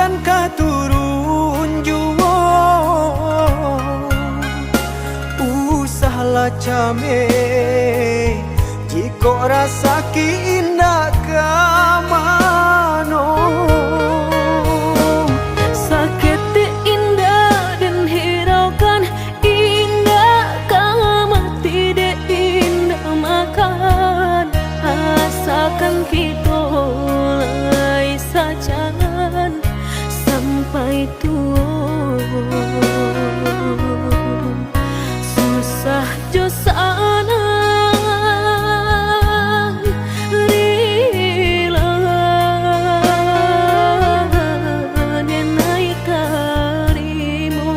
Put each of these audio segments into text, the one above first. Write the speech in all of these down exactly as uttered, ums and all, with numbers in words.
Jan ka turun juo, usahlah cameh, jikok rasaki indak ka mano. Saketek indak den hiraukan, indak ka mati dek indak makan, asakan kito lai sajan sampai tuo. Susah jo sanang rila denai tarimo.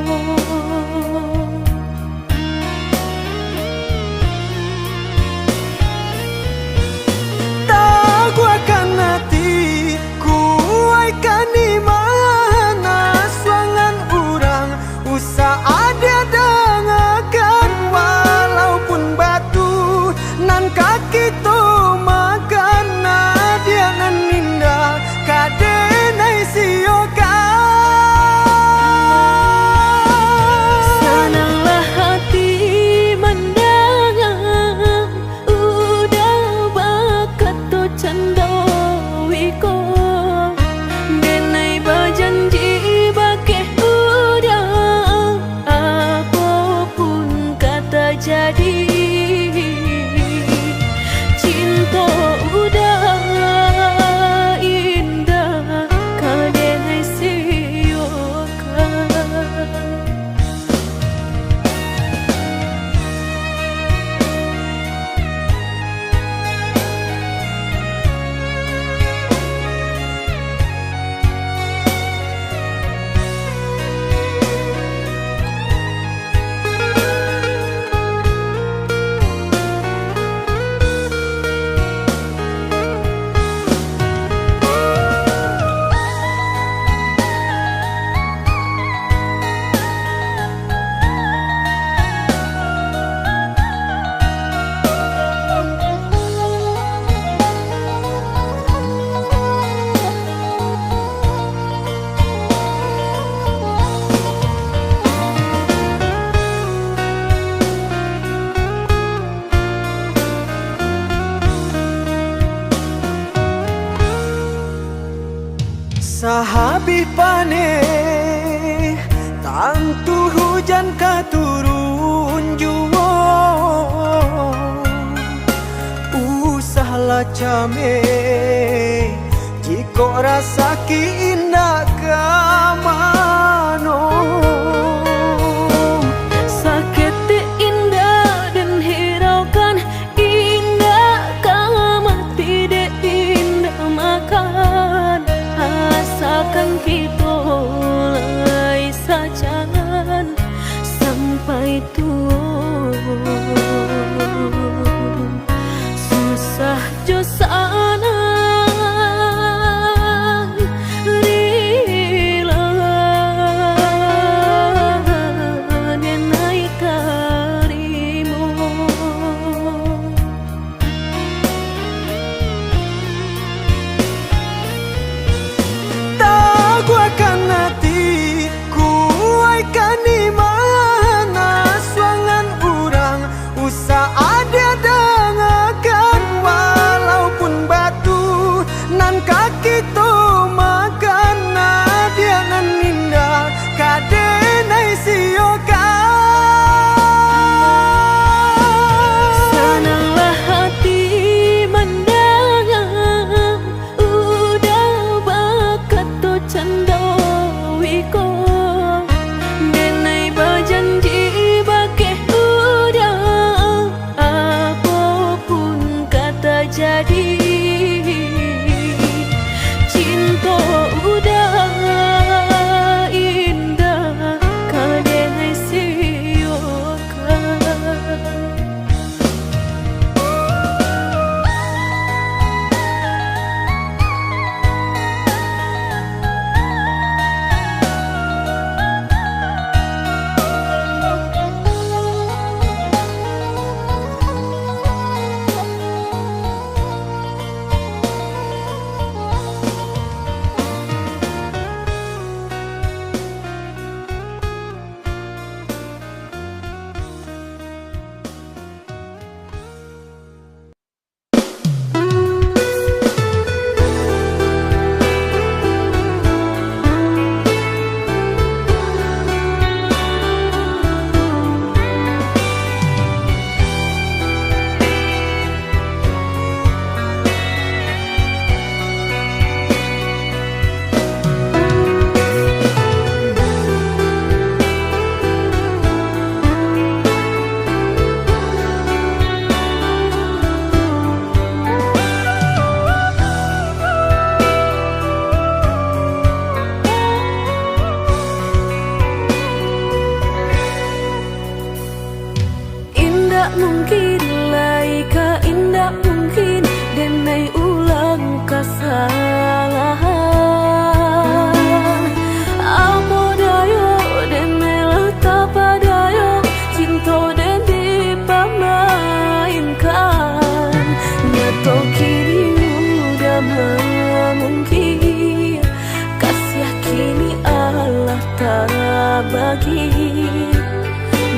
Taguahkan ati, kuaikkan iman, asuangan urang usah adiak dangakan, walaupun batu nan ka kito makan, adiak nan indak ka denai siokan. Sananglah hati mandanga, uda bakato cando iko, denai bajanji bakeh uda, apo pun ka tajadi, cinto uda indak ka denai siokan. Sahabih paneh, tantu hujan ka turun juo. Usahlah cameh, jikok rasaki indak ka mano. Saketek indak den hiraukan, indak ka mati dek indak makan, asakan kito lai sajan sampai tuo. Susah jo sanang rila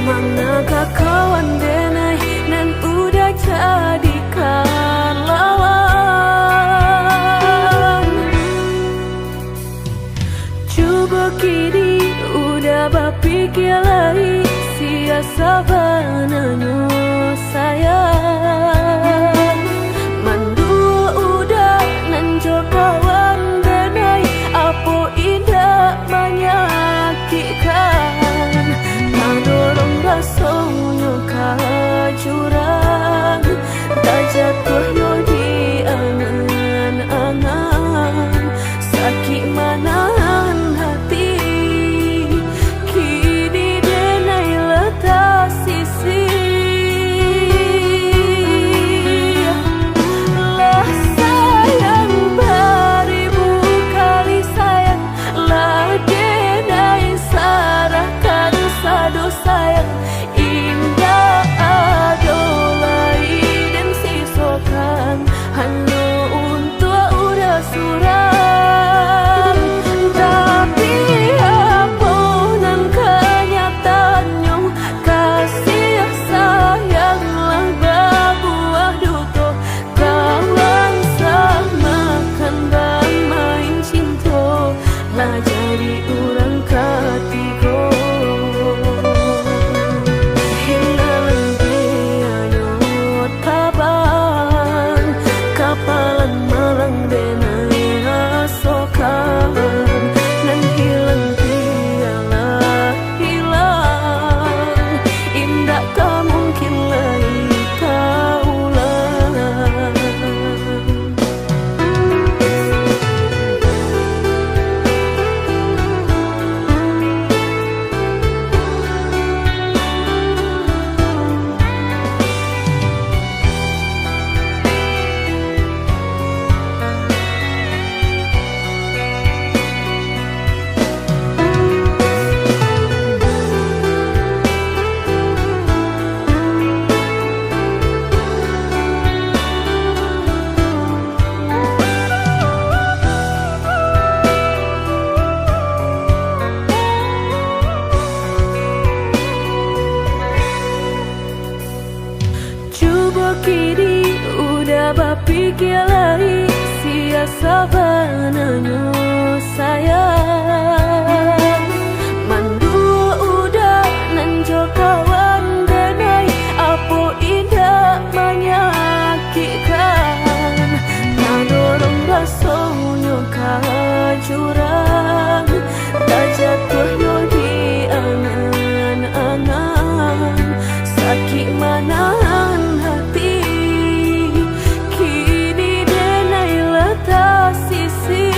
Manga ka kawan denai nan udah jadikan lawan? Cubo kini udah bapikia lai, sia sabananyo sayang. Manduo udah nan jo kawan denai, apo indak manyakikkan? Tadorong rasonyo ka jurang, tajatuah yo di angan-angan. Sakik manahan hati, kini denai lah tasisih. Lah sayang baribu kali sayang, lah denai sarahkan sado sayang. Indak ado lai den sisokan, hanyo untuak urang surang. Tapi, apo nan kanyataannyo, kasih sayang lah babuah duto. Kawan samakan bamain cinto, lah jadi urang katigo. Hinggalan dianyot tabang, kapalan malang denai rasokan. Nan hilang bialah hilang, indak ka mungkin lai taulang. Cubo kini udah bapikia lai, sia sabananyo sayang. Manduo udah nan jo kawan denai, apo indak manyakikkan? Tadorong rasonyo ka jurang, tajatuah yo di angan-angan. Sakik manahan hati, kini denai lah tasisih.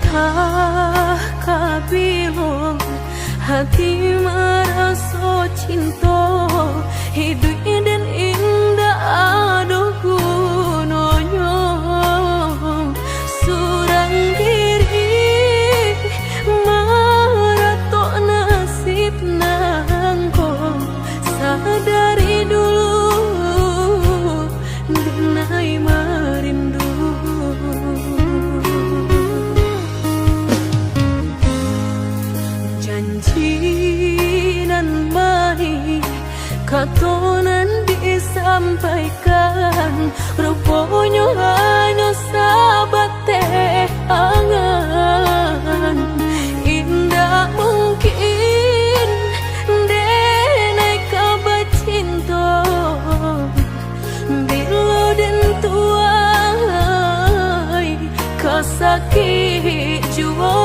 Tah ka bilo hati maraso cinto, iduik den indak ado gunonyo. Surang diri maratok nasib nangko, sadari dulu denai marindu. Janji nan maih, kato nan disampaikan, ruponyo hanyo sabateh angan. Indak mungkin denai ka bacinto, bilo den tuai ka sakik juo.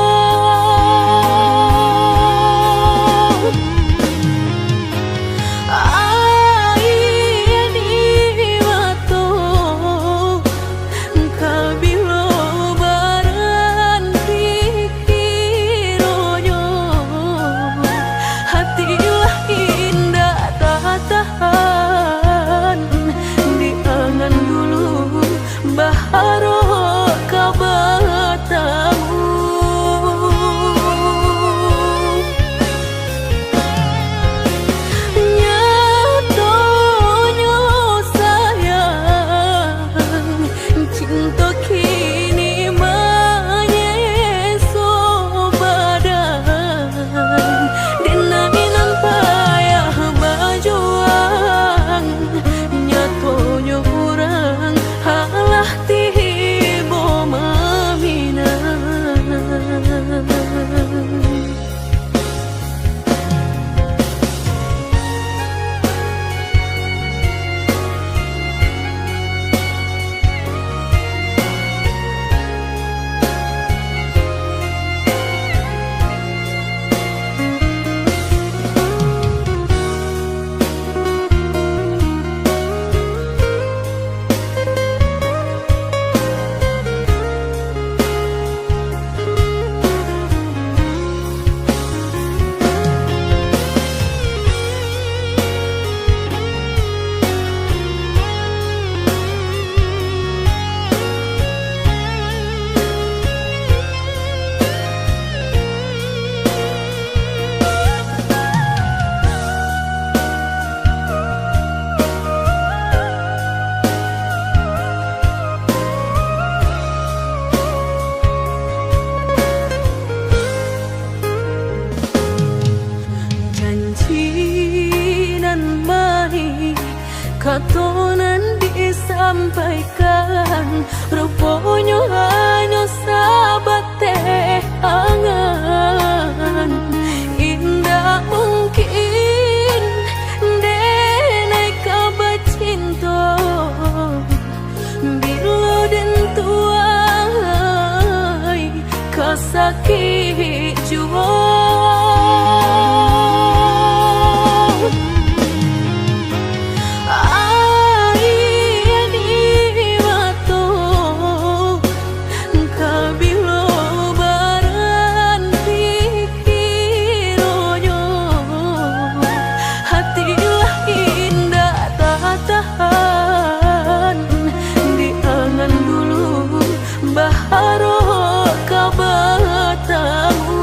Aia di mato, ka bilo baranti kironyo, hati lah indak tatahan, di angan dulu baharok ka batamu. Nyatonyo sayang, cinto kini manyeso badan. Denai nan payah bajuang, nyatonyo urang alah tibo maminang. Janji nan maih, kato nan disampaikan, ruponyo hanyo sabateh angan. Indak mungkin denai ka bacinto, bilo den tuai ka sakik juo. Aia di mato, ka bilo baranti kironyo, hati lah indak tatahan, di angan dulu baharok ka batamu.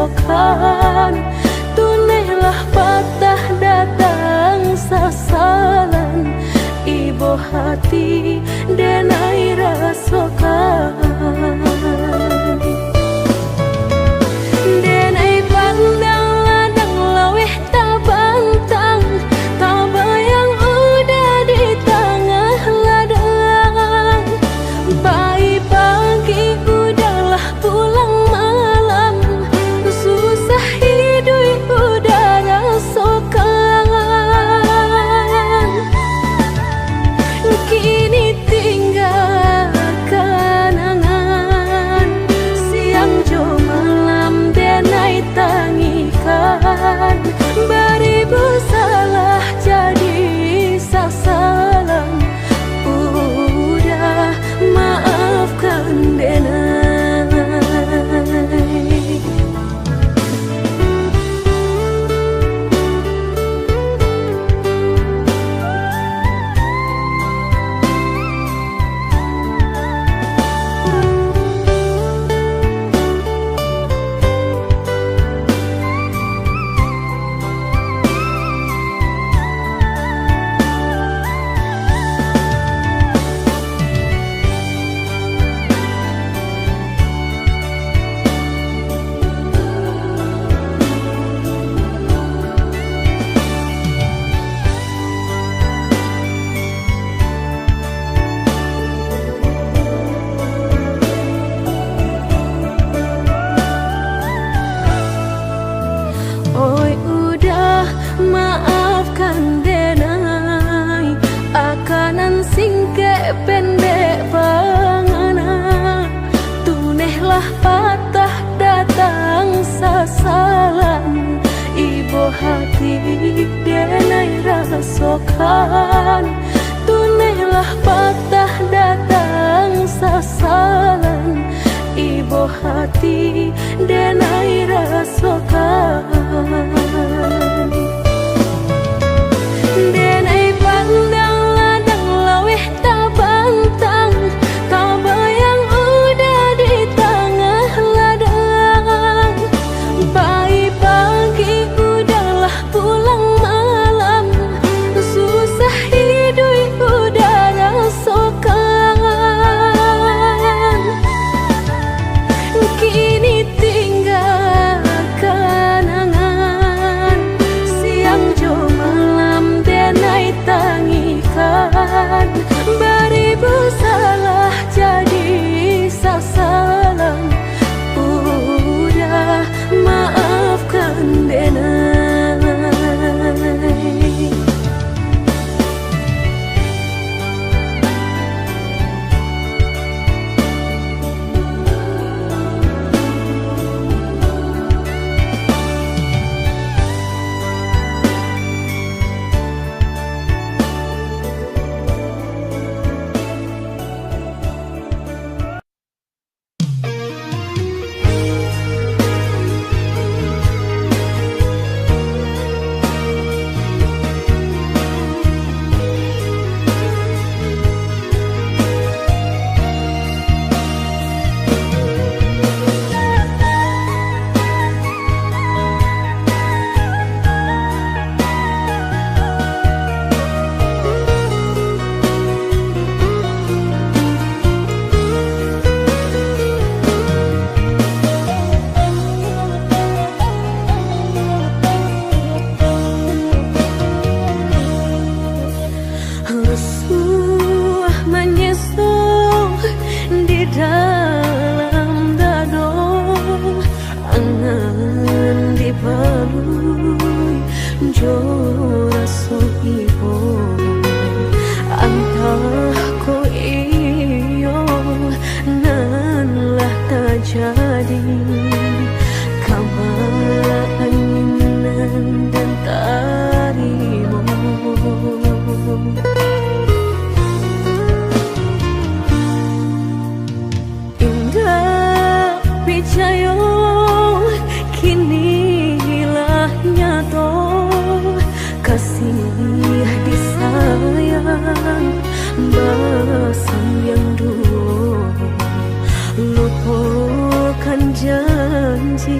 Kan, tunehlah patah datang sasalan, ibo hati denai rasokan. Denai pandang ladang laweh tabantang, tabayang uda di tangah ladang. Pai pagi uda lah pulang malam, susah iduik uda rasokan. Kini tingga kanangan, siang jo malam denai tangikan. Baribu salah jadi sasalan, uda maafkan denai. Oi uda, maafkan denai, aka nan singkek pendek pangana. Tunehlah patah datang sasalan, ibo hati denai rasokan. Tunehlah patah datang sasalan, ibo hati denai rasokan. Denai pandang ladang laweh tabantang, tabayang uda di tangah ladang. Pai pagi uda lah pulang malam, susah iduik uda rasokan. Kini tingga kanangan, siang jo malam denai tangikan. Baribu salah jadi sasalan, uda maafkan denai. Rusuah manyeso di dalam dado, angan dipalui jo raso ibo. Antah ko iyo nan lah tajadi, ka baa angin nan den tarimo. Indak picayo, kini lah nyato, kasih disayang basayang duo. Lupokan janji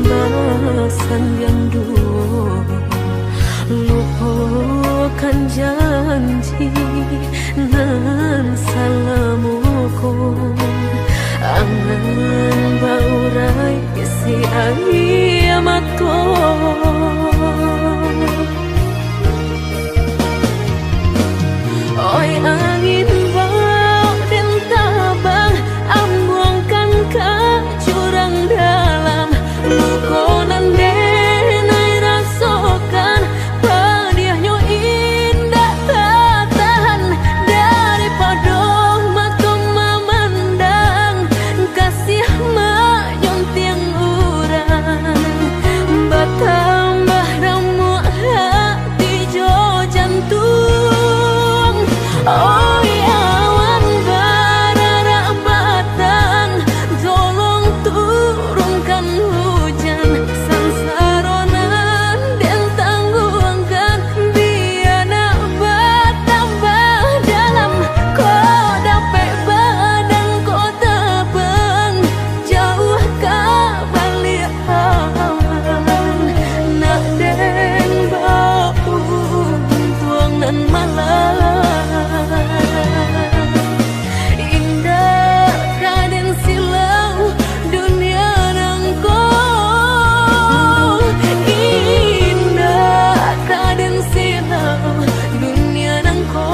Basandiang duo, lupokan janji nan salamo ko, angan baurai isi aia mato. Oi angin, bao den tabang, ambuangkan ka jurang dalam. Luko nan den ai rasokan, padiahnyo indak tatahan. Daripado mato mamandang, kasiah mak jontiang urang, batambah ramuak hati jo jantuang. Oi awan bararak batang, tolong turunkan hujan. Sansaro nan den tangguangkan, bia nak batambah dalam. Kok dapek badan ko tabang, jauah ka baliak awan, nak den bao untuang nan malang. Indak ka den silau dunia nan ko, indak ka den silau dunia nan ko.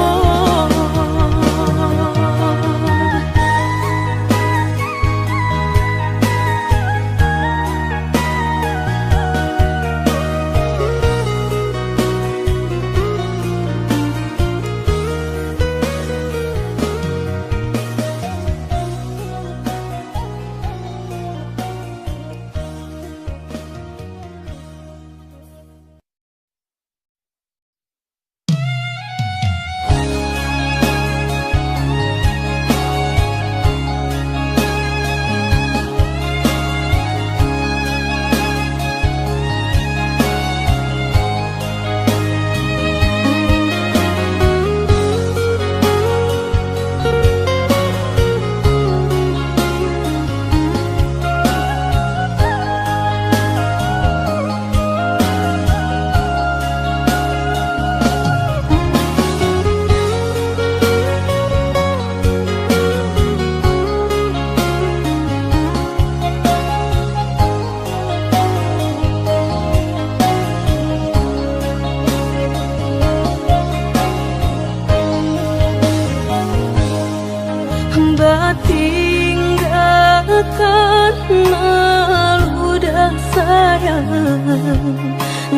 Batinggakan malu dah sayang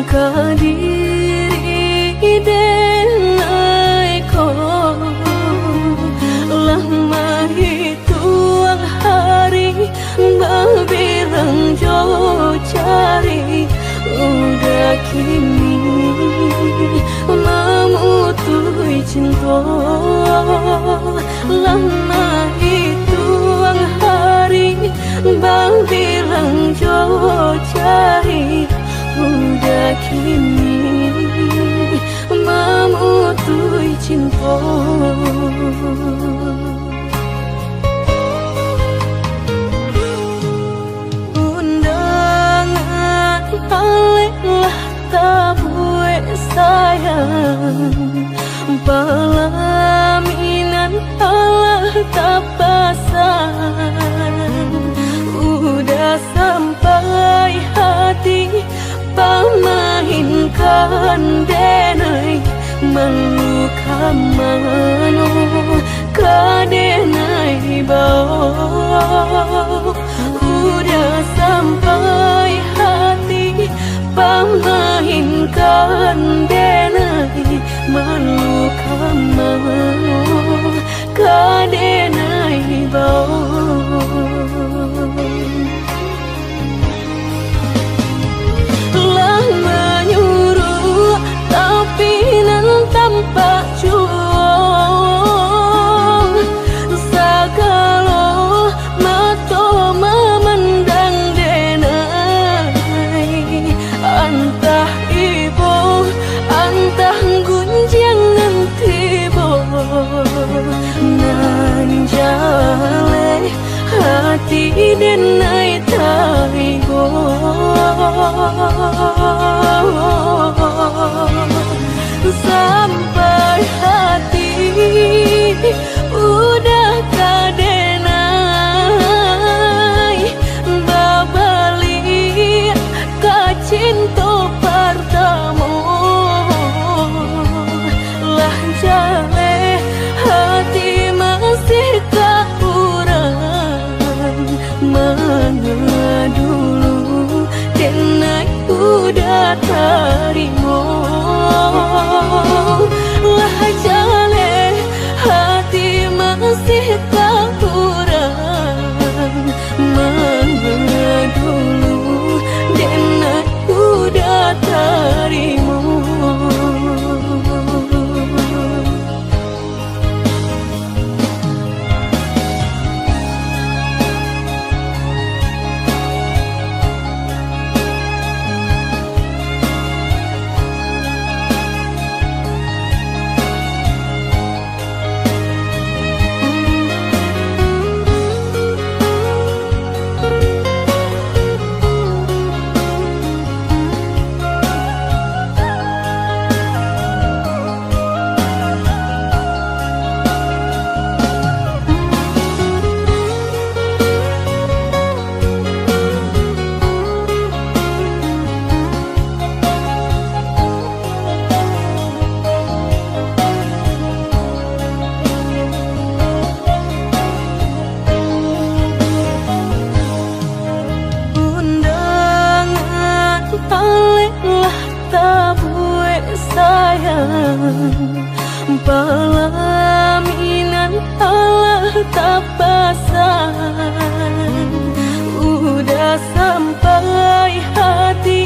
ka diri den ai ko, lah mahituang hari babilang jo jari, udah kini mamutuih cinto. Lah mahituang hari babilang jo jari, udah kini mamutuih cinto. Undangan alek lah tabuek sayang, palaminan alah tapasang. Udah sampai hati pamainkan denai, malu ka mano ka denai bao. Udah sampai hati pamainkan denai, malu ka mano ka denai bao. Lah manyuruak tapi nan tampak juo, sagalo mato mamandang denai. Antah ibo, antah gunjiang nan tibo, nan jaleh hati denai taibo. Sampai hati udah ka denai babaliak ka cinto partamo. Lah jaleh hati masih ka urang, manga dulu denai udah tarimo. Lah jaleh hati masih ka urang, manga dulu denai udah tarimo. Undangan alek lah tabuek sayang, palaminan alah tapasang. Udah sampai hati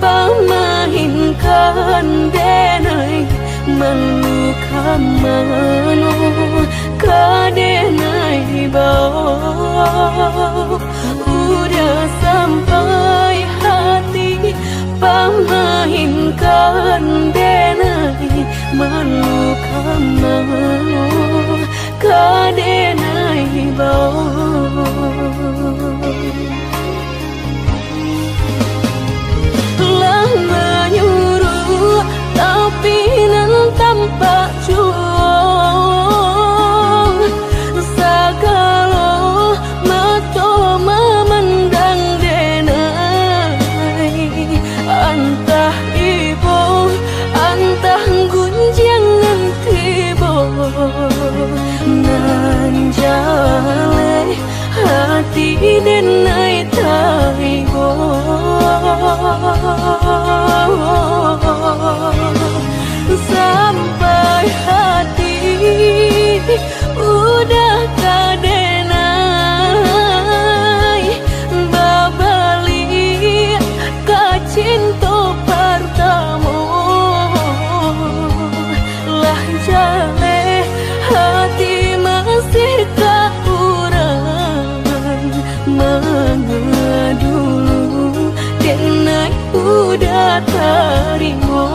pamainkan denai, malu ka mano ka denai bao. Udah sampai hati pamainkan denai, malu ka mano ka denai bao. Lah manyuruak, tapi nan tampak juo. Sagalo mato mamandang denai. Antah ibo, antah gunjiang nan tibo. Nan jaleh hati denai taibo. Sampai hati udah ka denai babaliak ka cinto partamo. Lah jaleh hati masih ka urang, manga dulu denai udah tarimo.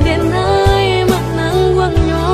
Denai manangguangnyo.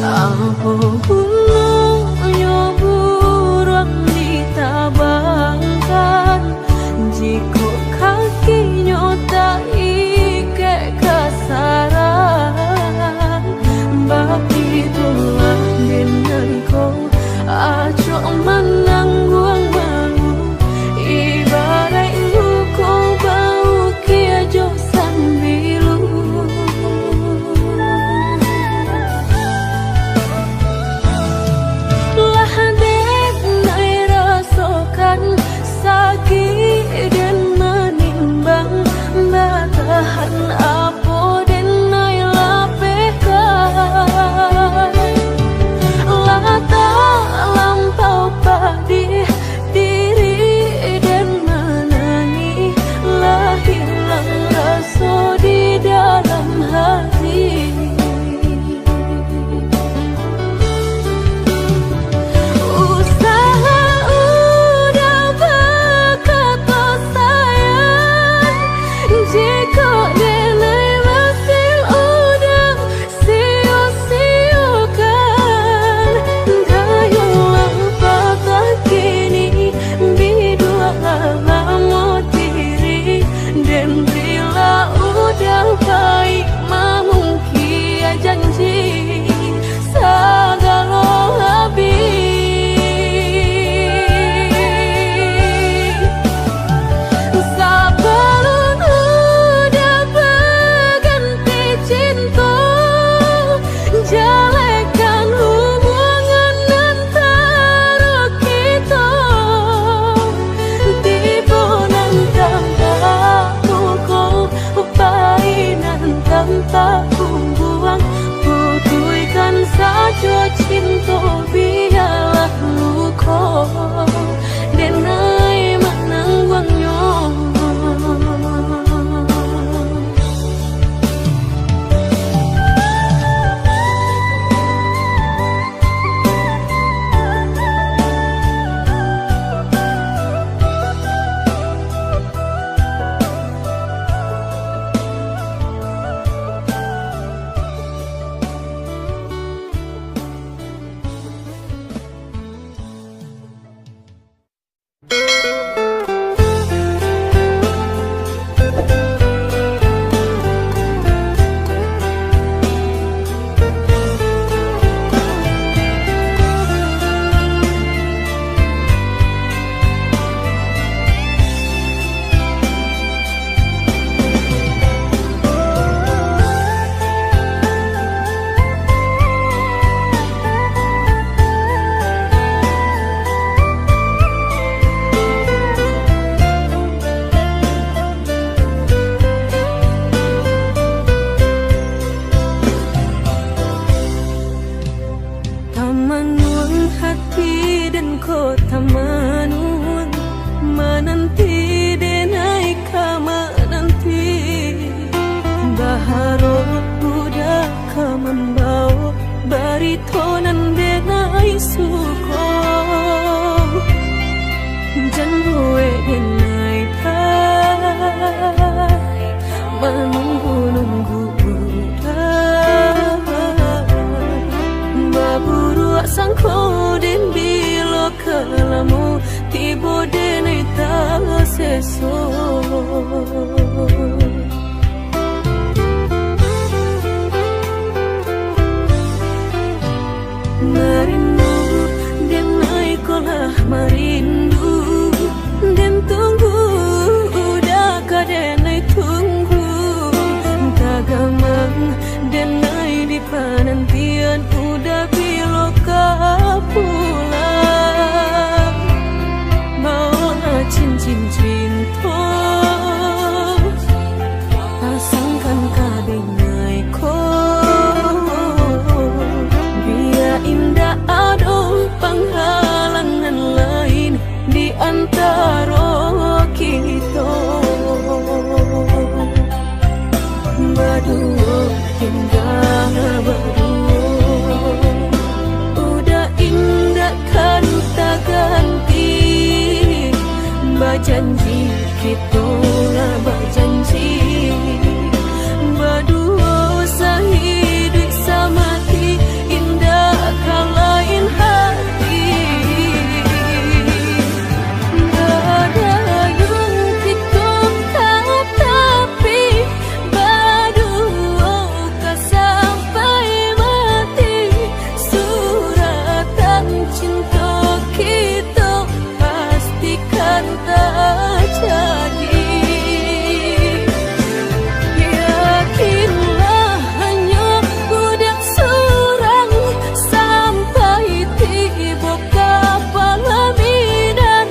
Apo gunonyo buruang ditabangkan, jikok kakinyo taikek ka sarang? Baitu lah denai ko, acok manangguang malu, ibaraik luko baukia jo sambilu. Lah denai rasokan sakik den manimbang, batahan apo denai lapehkan. Lah talampau padih diri den manangih, lah hilang raso di dalam hati. Usaha udah bakato sayang, jikok denai basil udah sio-siokan. Dayuang lah patah kini, bidualah lamot diri, den rila udah baik mamungkia janji sagalo habih. Sabalun udah baganti cinto, jalehkan hubungan antaro kito. Tibo nan tanpa luko, pai nan tanpa pambuang, putuihkan sajo cinto, bialah luko denai manangguangnyo. Tamanuang hati den ko tamanuang, mananti denai ka mananti. Baharap budak ka mambawo barito nan denai suko. Jan buek denai ka manunggu-nunggu budak. Baburuak sangko den bilo ka lamo, tibo denai taseso. Marindu den Janji, kito lah bajanji, baduo sahiduik samati, indak ka lain hati. Badayun kito ka tapi, baduo ka sampai mati. Suratan cinto kito pastikan tajadi. Yakinlah, hanyo budak surang, sampai tibo ka palaminan,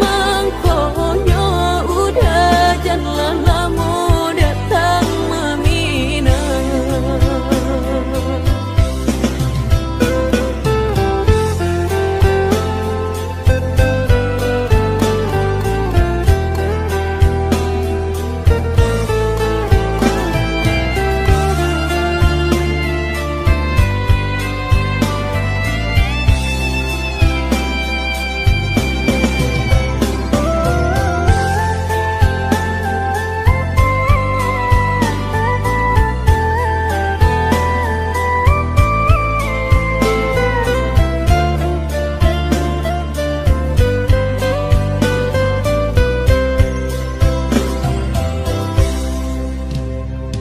mangkonyo uda jan lah lamo datang maminang.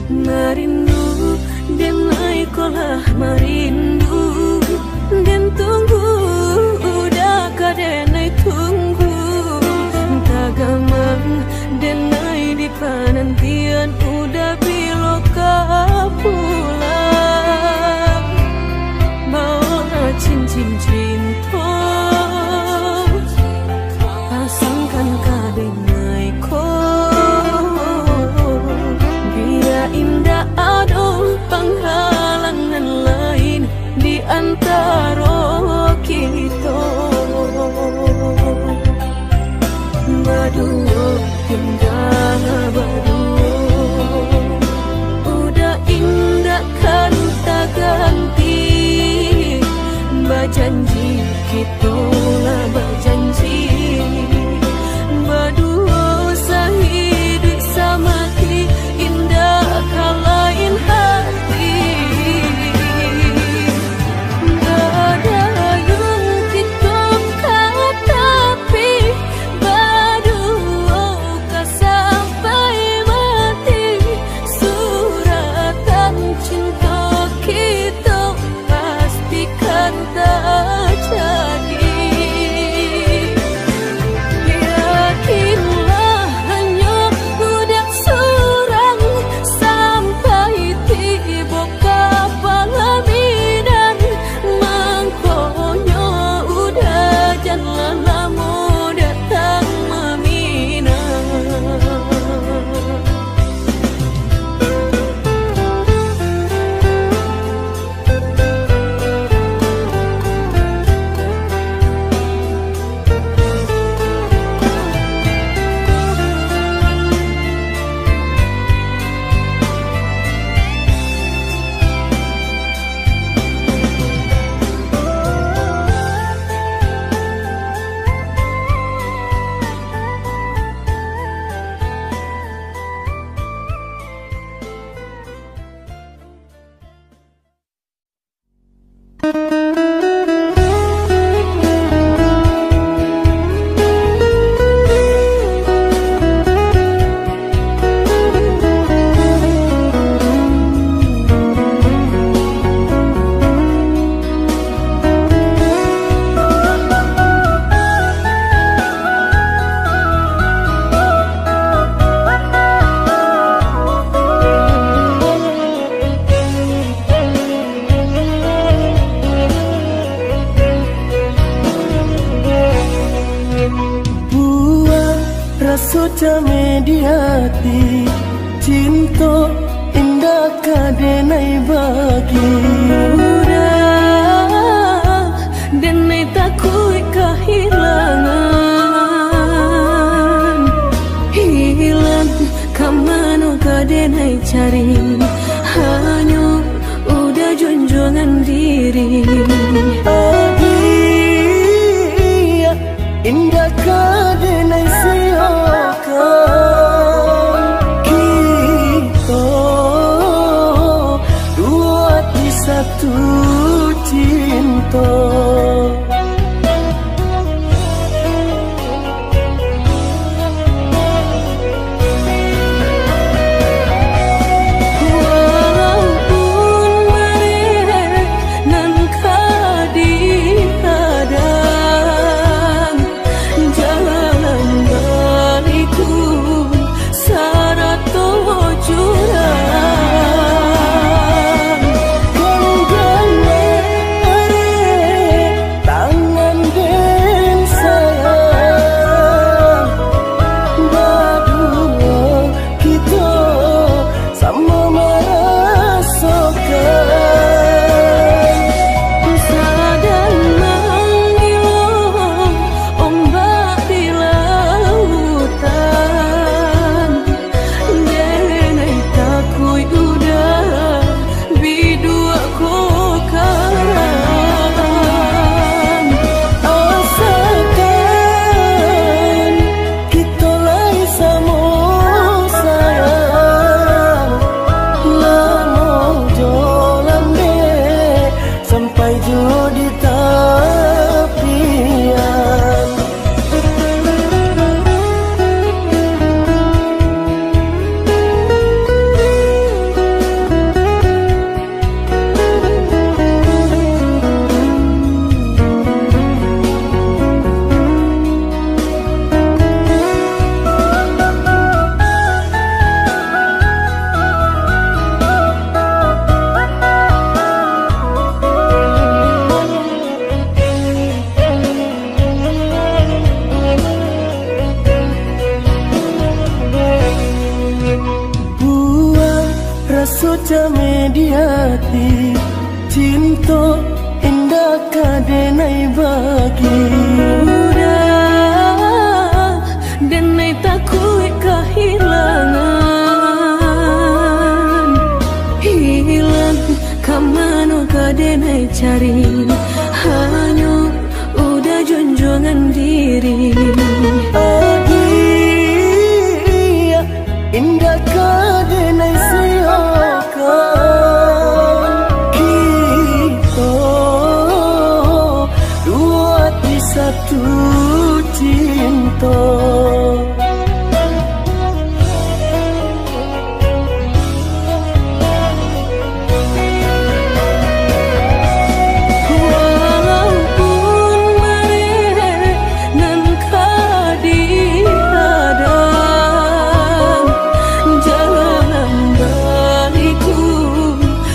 Marindu, denai ko lah marindu, den tunggu, uda ka denai tunggu. Tagamang denai di panantian, uda bilo ka pulang. Baolah cincin cinto, pasangkan ka denai ko, bia indak ado panghalangan lain di antaro kito. Baduo, tingga baduo, uda indak kan taganti. Bajanji, kito lah bajanji, baduo sahiduik samati, indak ka lain hati. Badayun kito ka tapi, baduo ka sampai mati. Suratan cinto kito pastikan tajadi. Yakinlah, hanyo budak surang, sampai tibo ka palaminan, mangkonyo uda jan lah lamo datang maminang. Buah raso cameh di ati, cinto indak ka denai bagi. Udah, denai takuik kahilangan. Hilang ka mano ka denai cari, hanyo udah junjuangan diri. Adia, indak ka denai sio Sudah mediati cinto indak ka denai bagi. Udah denai takuik kahilangan. Hilang ka mano ka denai cari. Hanyo udah junjuangan diri. Adia, indak ka denai sia-siakan. Kito duo ati satu cinto. Walaupun barek nan ka dihadang, jalan baliku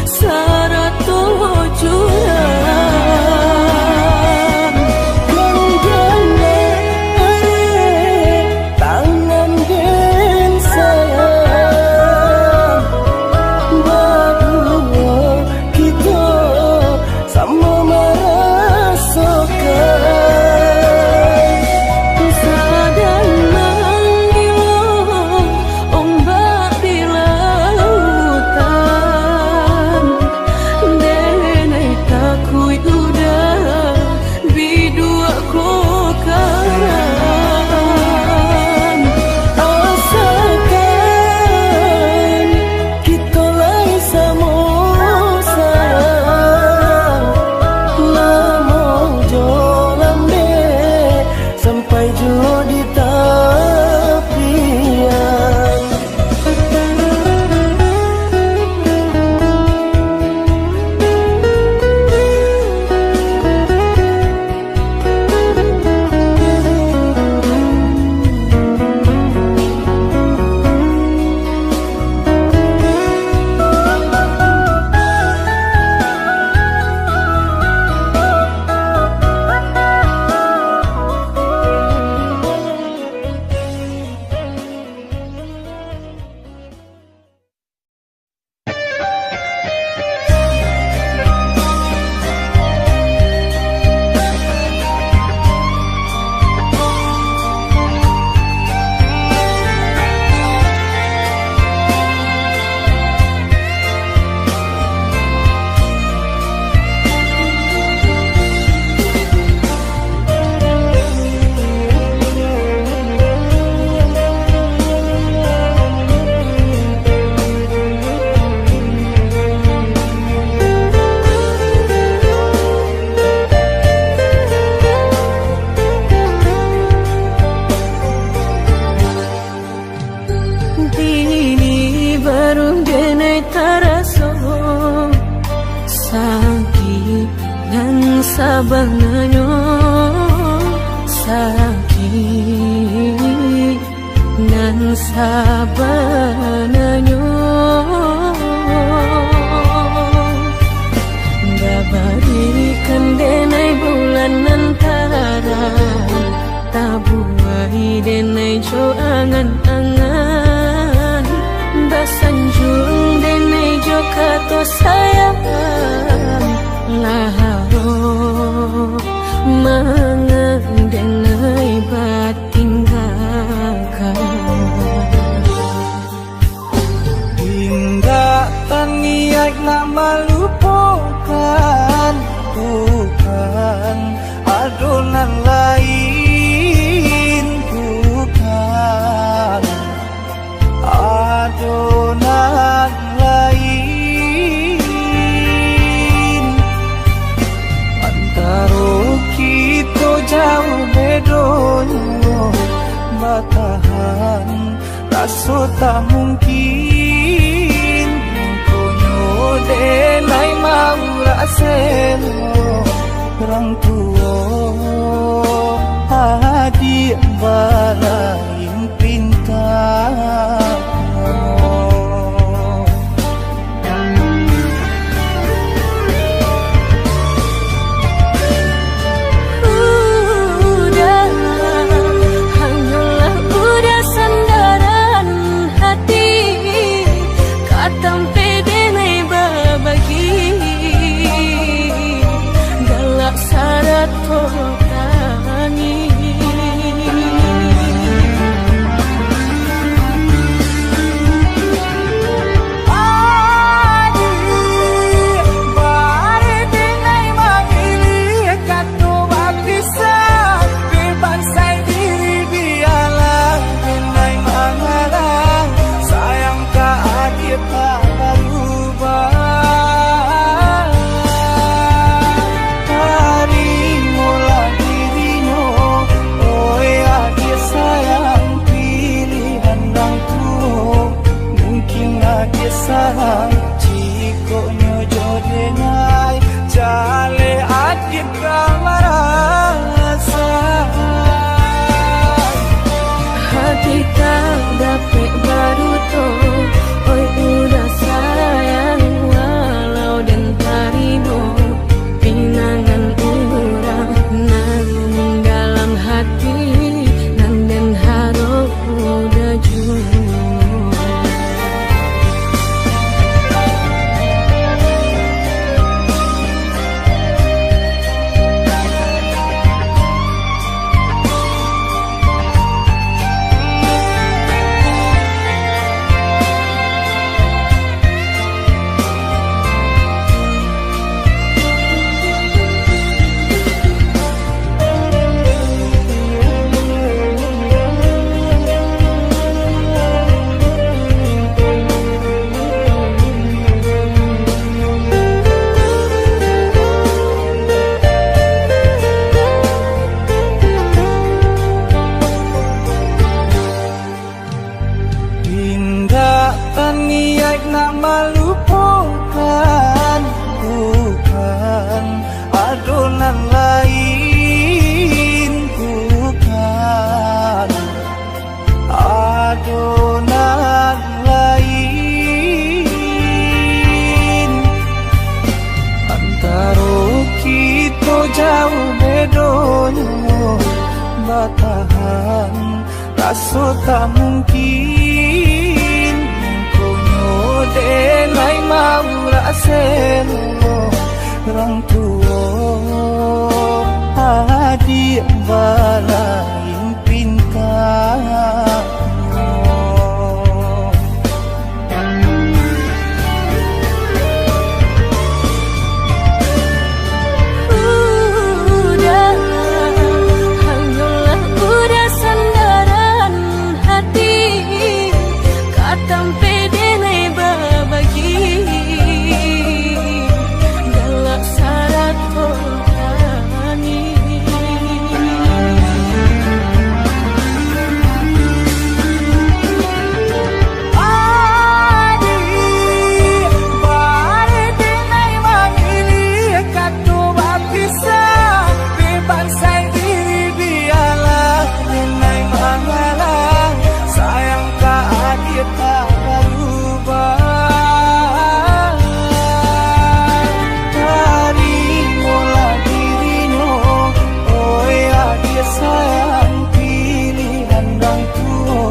sarato jurang. Ganggang barek tangan den sayang, baduo kito samo marasokan. Sadang manggilo ombak di lautan, denai takuik udah biduak ko karam. Asakan kito lai samo sayang, lamo jo lambek sampai jo di tapian. Kini baru denai taraso sakik nan sabananyo, sakik nan sabananyo. Babarikan denai bulan nan tarang, tabuai denai jo angan-angan, basanjuang denai jo kato sayang, lah mangan denai batinggakan. Indak taniaik nak malupokan, bukan ado nan lain, bukan ado nan lain. Antaro kito jauah bedonyo, batahan raso tak mungkin, mangkonyo denai maurak selo, urang tuo adiak balain pinta. Udah, hanyolah udah sandaran hati, ka tampek di Jikoknyo jo denai, jaleh adiak ka marasa. Hati tak dapek baduto, oi udah sayang, walau den tarimo pinangan urang nan dalam hati, nan den harok udah juo. Indak taniaik nak malupokan, bukan, ado nan lain, bukan, ado nan lain. Antaro kito jauah bedonyo, batahan raso tak mungkin, mangkonyo denai maurak selo, rang tuo adiak balain pintanyo. Udah, hanyolah udah sandaran hati, ka tampek denai babagi, galak sarato. Tarimalah dirinyo, oi adiak sayang, pilihan rang tuo.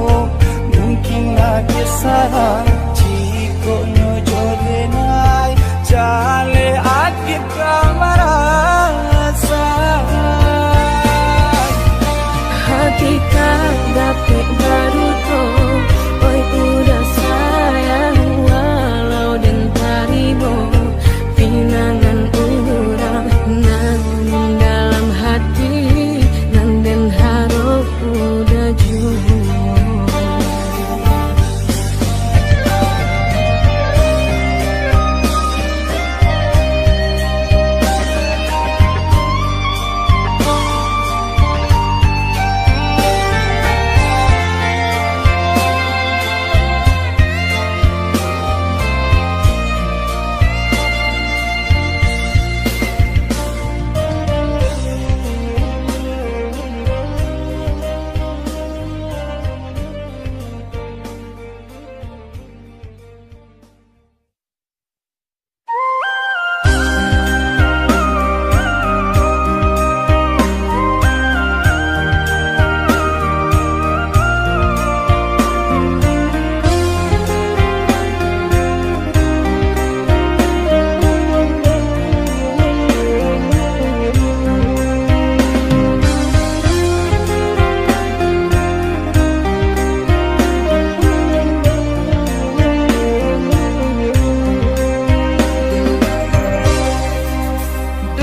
Mungkin adiak salah, jikoknyo jo denai, jaleh adiak ka marasa. Hati tak dapek baduto, oi udah sayang, walau den tarimo pinangan urang nan dalam hati, nan den harok udah juo.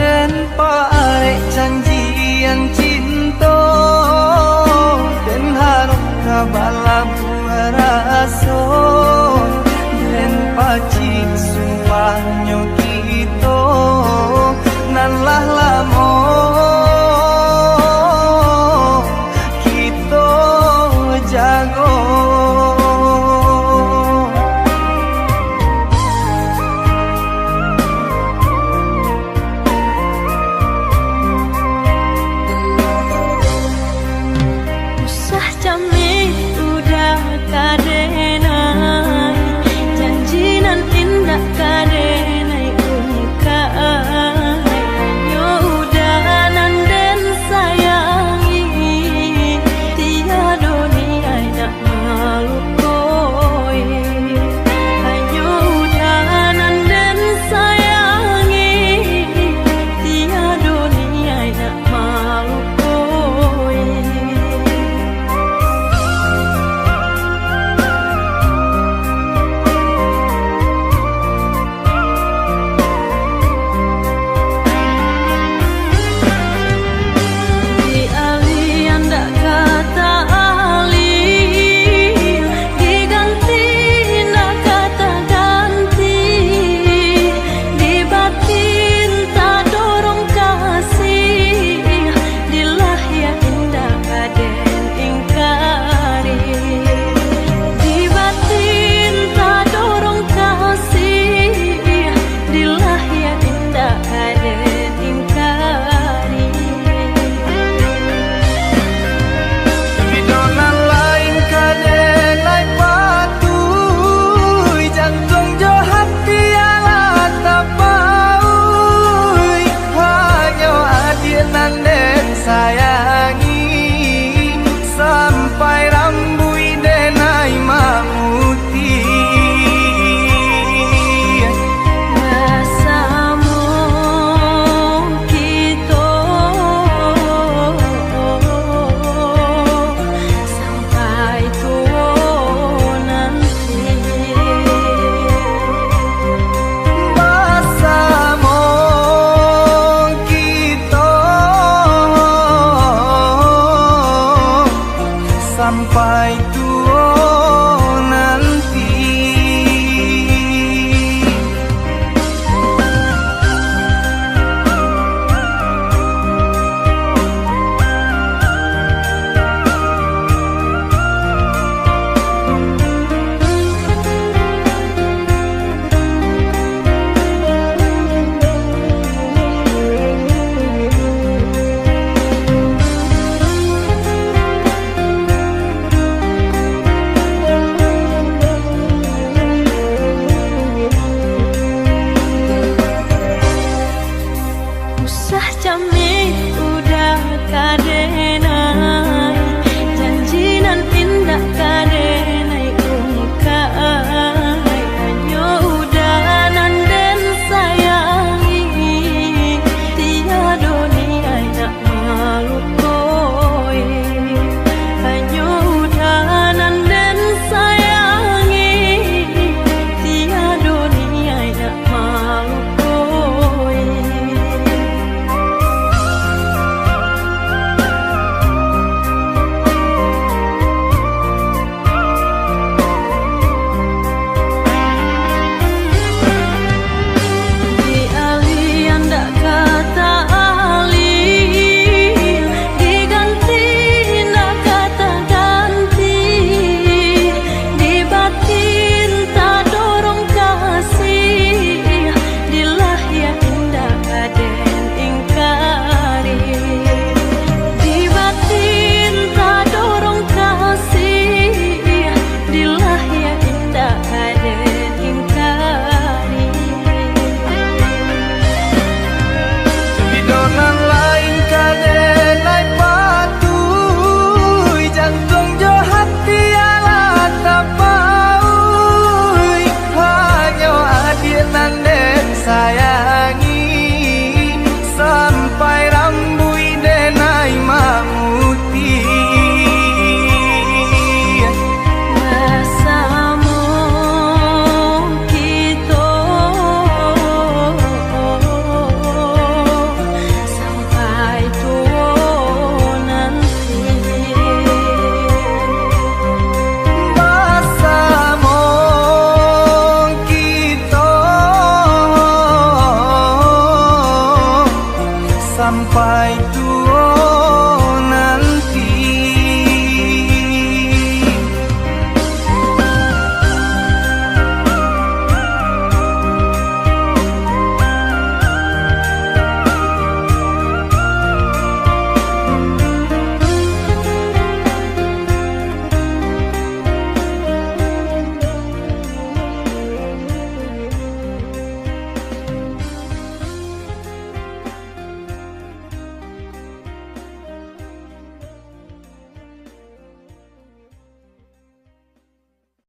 Den paarek janjian cinto, den harok ka balabuah raso.